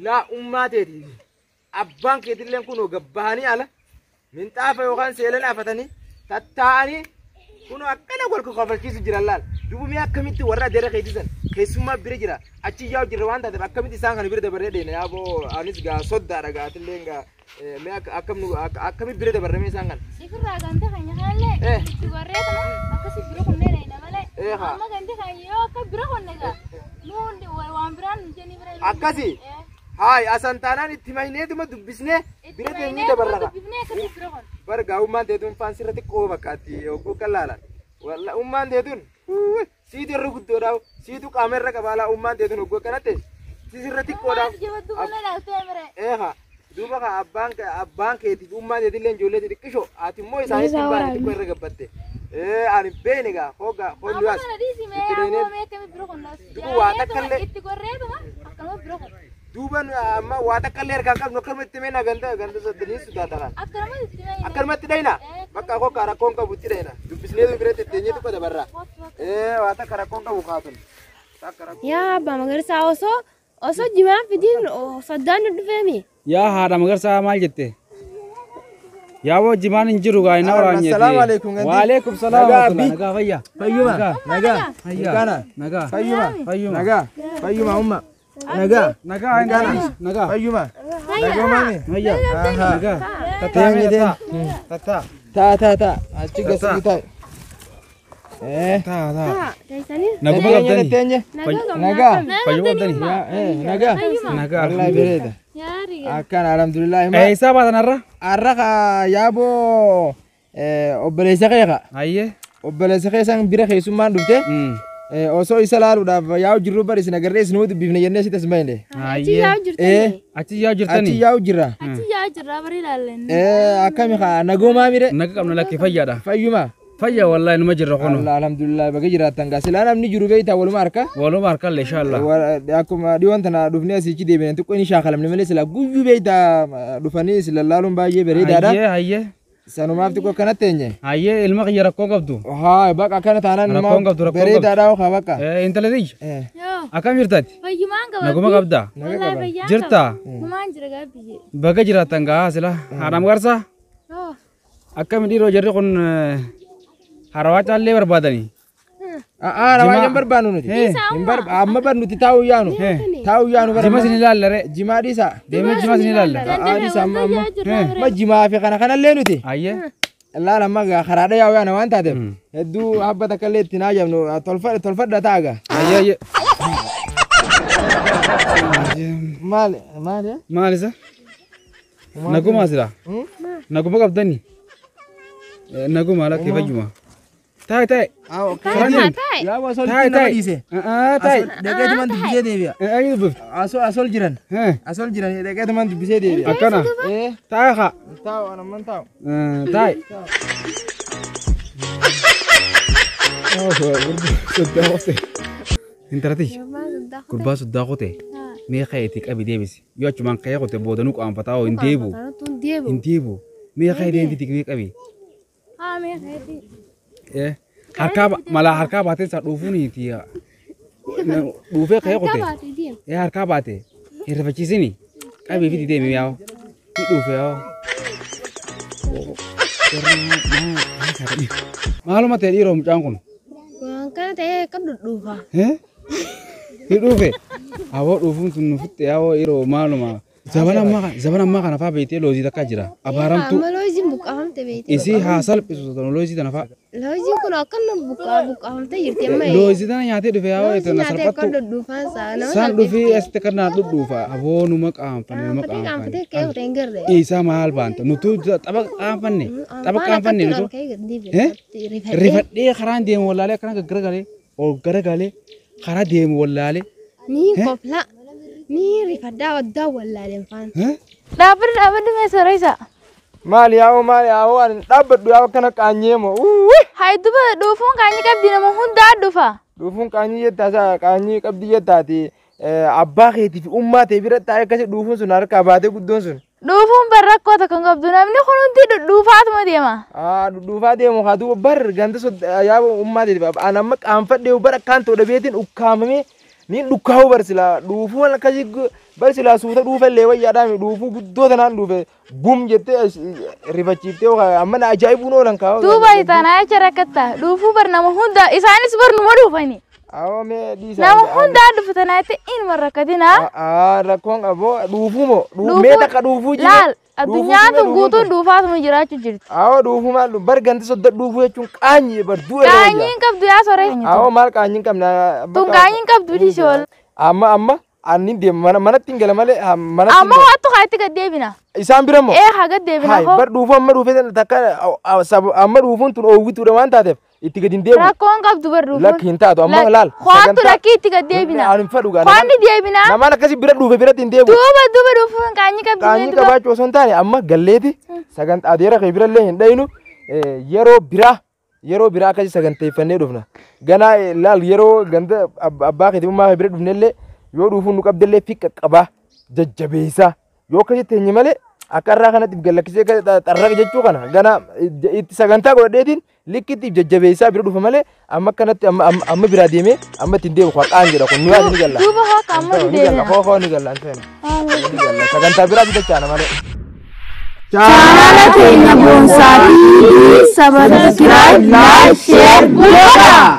Laa ummaa teeti abbaan keetillee kunoo gabbahanii ala minxaafa yookaan seelan afatanii tattaa'anii kunoo akkana wal kofalchiisu jiran laal. Duuba mee akkamitti warra adeera keetisan keessummaa bira jira achi yaa'u jirra waan taateef akkamitti isaan kana bira dabarree deena yaaboo anis gaa soddaadha gaatillee gaa mee akkam nu akkamitti bira dabarree mee isaan kana. Ifirraa ganda keenya kanallee itti gorreetuma akkasi bira kunneen ayna malee. Amma gandi keenya yoo akka bira kunne gaa nuun waan biraan nu jennii bira. Akkasi. Haay asan taanaan itti mayneetuma dubbisnee bira deemnee dabarra. Dubbifnee akkasi bira kunne. Bar gaa ummaan teetuun faan sirra xiqqoo fakkaatti hogguu kan laalan. Walla ummaan teetuun siitu irra guddoodha siitu qaama irra qabaalaa ummaan teetuun hogguu akkanatti sirra xiqqoodha. Jabaddu mana laaltee mire. Eeha duuba ka abbaan keetiif ummaan teetillee ijoollee xixiqqishoo ati immoo isaanitti hin baane xiqqoo irra gabbatte. Ani beene gaa hoogaa Amma kana dhiisi mee ammoo mee akkamii bira kunnas. Duuba waa takkallee. Itti gorreetuma akkanuma bira kunne. Duuba amma waa takkallee harkaan qabnu akkanumatti mee ganda ganda soddonii sodaata kan. Akkanumatti itti mee. Akkanumatti dhayna bakka kokka rakkoon qabu itti dhayna dubbisnee biratti itti eenyutu qoda barra. Waa takka rakkoon qabu kaatun. Yaa abbaa Magarsaa osoo jimaan fidiin soddaan nu dhufeemi. Yaa haadha Magarsaa maal jette? Yaa boo jimaan hin jiru gaa inni waraanye. Assalaamu alaikum gandi. Wa alaikum salaam. Nagaa bi. Nagaa fayyaa. Fayyuma. Nagaa. Nagaa. Nagaa. Fayyuma. Fayyuma. Nagaa. Fayyuma umma. Nagaa. Nagaa hin nagaa. Fayyuma. Nagaa maami. Fayyaa. Nagaa. Teenye teenye. Tataa. Taa taa taa. Achi gasi taa'e. Taa taa. Teessanii Naguma qabdanii. Teenye. nagaa Nagaa. Fayyuma qabdanii. Nagaa. Nagaa. Wallahi bareeda. Yaari. Akkaan alhamdulillah. Eessaa baatan har'a? Har'a ka yaaboo obboleessa kee ka. Hayyee. Obboleessa kee san bira keessummaan dhufte. Osoo isa laaluudhaaf yaa'u jirru bar isin agarree isin dubbifne jennee sitti as bahine. Achi yaa'u jirtanii. Achi yaa'u jirtanii. Achi yaa'u jirra. Achi yaa'u jirra bari ilaallenni. Akkami ka nagoomaa mire. Naga qabna lakkee fayyaadha. Fayyuma. Fayyaa wallahi numa jirra kono. Allah alhamdulillah baga jiraattan gaa silaa namni jiru beektaa waluma harka. Waluma harka illee inshallah. Akkuma dhiyoon tana dhufnee asiichi deebine xiqqoo inni shaakalamne malee silaa guyyuu beektaa dhufanii sila laaluun baay'ee bareedaadha. Hayyee hayyee. Sanumaaf xiqqoo akkanatti eenye. Hayyee ilma kiyya rakkoo qabdu. Haa bakka akkana taanaan Rakkoon qabdu rakkoon qabdu. bareedaadha hoo bakka. Intala tiyya. Yoo. Akkam jirtati? Fayyumaan qaba. Naguma qabda? Wallahi fayyaan Jirta? Numaan jira gaa biyye. Baga jiraattan gaa sila. Haadha Magarsaa. Yoo. Akkami dhiiroo jarri kun harawaa caallee barbaadanii. Harawaa hin barbaannu nuti. Amma bar nuti taa'uu yaanu. Taa'uu yaanu bara. Jima sin ilaalla ree. Jimaa dhiisaa. Deemee jima sin ilaalla. Dhiisaa amma amma. Ma jimaa fi kana kanallee nuti. Hayyee. Laal amma gaa karaadha yaa'u yaana waan taateef. Hedduu habba takka illee ittiin haajamnu tolfadha ta'a gaa. Hayyee hayyee. Maali maali? Maal isa? Naguma sila. Naguma qabdanii. Naguma lakkee fayyuma. Taa'e taa'e. Yaa osoo Taa'e nama taa'e. dhiise. Taa'e. Dhaqeetumaan dubbisee deebi'a. Eenyu dubbifte? Asol jiran. Asol jiran dhaqeetumaan dubbisee deebi'a. Akkana. Taa'e haa. Taa'u anamman taa'u. Taa'e. Soddaa qotee. Intala tiyya. Gurbaa soddaa qotee. Mee ka'eetii qabi deebisi. Yoo achumaan ka'ee qote booda nu qaanfataa hoo hin deebi'u. Hin deebi'u. Mee ka'ee deemti mee qabi. Haa mee keetii. Harkaa malaa harkaa baatee isaa dhuufuuniiti. Dhuufee ka'ee qote. Harkaa baate. Hin rifachiisini. Qabii fi deemi yaa'u. Ni dhuufe yaa'u. Maaluma ta'e dhiiroo mucaan kun? Waan kana ta'ee akka dhudhuufa. Ni dhuufe. Aboo dhuufuun sun nu fixxe yaa'oo yeroo maaluma. Zabana ammaa kana fa'aa beektee loozii takka jira. Abaaramtu. Amma looziin buqqaafamte beektee. Isii haa salphisu loozii tana fa'aa. Looziin kun akkana buqqaafamte jirti amma. Loozii tana nyaatee dhufe yaa'oo Loozii tana nyaatee akka salphattu. dhudhuufaan sa'a nama Isaan dhufee asitti kan naa dhudhuufa. Aboo numa qaanfanne numa Qaanfatee qaanfanne. qaanfatee ka'ee hin garre. Isaa maal baanta nutu tapha qaanfanne tapha qaanfanne nutu. Rifadhee. Rifadhee karaan deemu wallaalee akkana gaggaragalee ol garagalee karaa deemu wallaalee. Ni kofla. Ni rifadhaa waddaa wallaaleen faan. Dhaabbadhu dhaabbadhu mee soora isa. Maali yaa'u maali yaa'u ani dhaabbadhu yaa'u akkana qaanyee moo. Hayi duba dhuufuun qaanyii qabdi nama hundaa dhufa. Dhuufuun qaanyii jettaa qaanyii qabdi jettaati abbaa keetii fi ummaa ta'e bira taa'ee akkasii dhuufuun sun harkaa baatee guddoon sun. Dhuufuun bar rakkoo tokko hin qabdu namni kun hundi dhudhuufaatuma deema. Dhudhuufaa deemu haa duuba bar ganda yaa'u ummaa ta'e an amma qaanfadhee bar akkaan ta'u dhabeetiin ukkaamamee Ni dhukkaa'uu barsilaa dhuufuu akkasii barsilaa suuta dhuufallee wayyaadhaami dhuufuu guddoo tanaan dhuufe bum jettee rifachiiftee amma na ajaa'ibuun oolan kaa'u. Duuba tanaa jecha rakkatta dhuufuu bar nama hunda isaanis bar numa dhuufani. Awwa mee dhiisaa. Nama hundaa dhufu tanaa jette inuma rakkatina. Rakkoon qaboo dhuufuu moo mee takka dhuufuu jire. Laal addunyaan tun guutuun dhuufaatuma jiraachuu jirti. Awwa dhuufuu maal bar ganti sodda dhuufuu jechuun qaanyii bar du'a. Qaanyiin qabdu yaa soree. Awwa maal qaanyiin qabna. Tun qaanyiin qabdu dhiisi ol. Amma amma anni deema manatti hin gala malee manatti. Amma ho'attu haa itti gad deebina. Isaan bira moo? Ee haa gad deebina hoo. Bar dhuufuu amma dhuufee takka amma dhuufuun tun oowwituudha waan taateef itti gad hin deebi'u. Rakkoon qabdu bar dhuufuun. Lakki hin taatu amma laal. Ho'attu lakkii itti gad deebina. Ani fadhu gaa. Ho'anni deebina. Namaan akkasii bira dhuufe biratti hin deebi'u. Duuba duuba dhuufuun qaanyii qabdu. Qaanyii qabaachuu osoo hin taane amma galleeti sagantaa adeera kee birallee hin dhayinu yeroo biraa yeroo biraa akkasii saganteeffannee dhufna. Ganaa laal yeroo ganda abbaa keetii ummaa kee bira dhufnellee yoo dhuufuun nu qabdellee fi qaqqabaa jajjabeessaa yoo akkasitti teenye malee akka irraa kanatti gallakkisee xarraqa jechuu kana gana itti sagantaa godhadheetiin likkitti jajjabeessaa bira dhufa malee amma akkanatti amma biraa deemee amma ittiin deemu qaan jedha kun nuyi ni galla. Duuba hoo amma ni deemna. Hoo hoo ni galla ni galla sagantaa biraa bitachaana malee. Chaanala keenya Boonsaa TV subscribe, like, share godhaa.